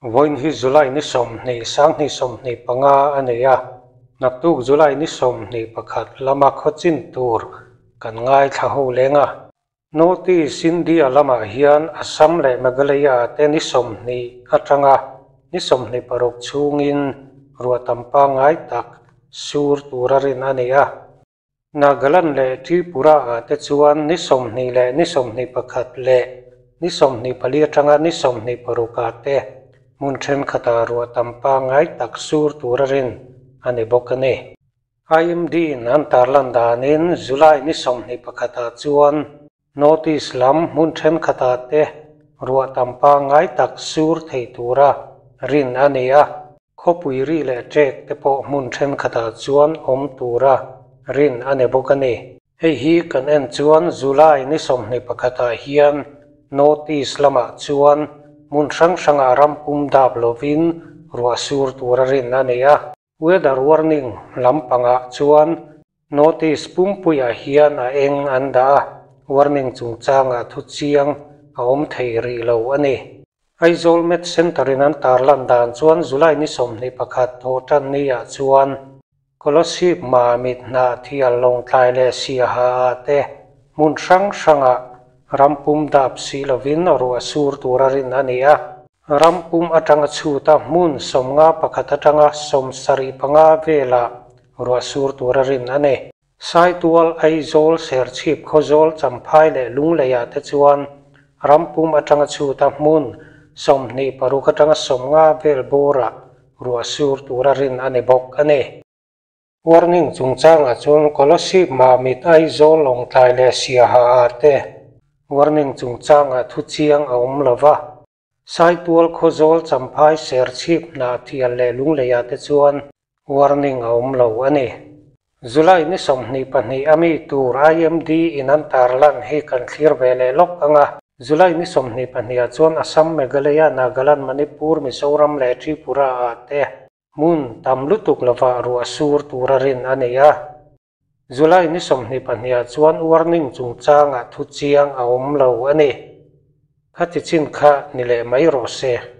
Vawiin hi July ni 20, 2025 a nei a, naktuk July ni 21 lama khawchin tur kan ngaithla ho leng a. North East India lamah hian Assam leh Meghalaya te ni 20 atanga ni 26 chhungin ruah tam pangngai tak sur tura rin a ni a. Nagaland leh Tripura ah te chuan ni 20 leh ni 21 leh ni 24 atanga ni 26 ah te hmun thenkhatah ruah tam pangngai tak sur tura rin a ni bawk a ni. IMD in an tarlan danin July ni 21 ah chuan North East lam hmun thenkhatah te ruah tam pangngai tak sur thei tura rin a ni a. Khawpui ri leh ṭek te pawh hmun thenkhatah chuan awm tura rin a ni bawk a ni. Hei hi kan en chuan July ni 21 ah hian North East lamah chuan hmun hrang hrangah ram pum dap lovin ruah sur tura rin a ni a. Weather warning lampangah chuan North East pumpuiah hian a eng an dah a, warning chungchangah thu chiang a awm thei rih lo a ni. Aizawl Met Centre in an tarlan dan chuan July ni 21 thawh tan ni ah chuan Kolasib Mamit Hnahthial Lawngtlai leh Siaha ah te hmun hrang hrangah ram pum dap si lovin ruah sur tura rin a ni a. Ram pum atanga chhuta hmun 51 atanga 75 velah ruah sur tura rin a ni. Saitual Aizawl Serchhip Khawzawl Champhai leh Lunglei ah te chuan ram pum atanga chhuta hmun 26 atanga 50 vel bawrah ruah sur tura rin a ni bawk a ni. Warning chungchangah chuan Kolasib Mamit Aizawl Lawngtlai leh Siaha ah te warning chungchangah thu chiang a awm lova. Saitual Khawzawl Champhai Serchhip Hnahthial leh Lunglei ah te chuan warning a awm lo a ni. July ni 22 ami tur IMD in an tarlan hi kan thlir ve leh lawk anga. July ni 22 ah chuan Assam, Meghalaya, Nagaland, Manipur, Mizoram leh Tripura ah te hmun tam lutuk lovah ruah sur tura rin a ni a. July ni 22 ah chuan warning chungchangah thu chiang a awm lo a ni. Khati chin kha ni leh mai rawh se.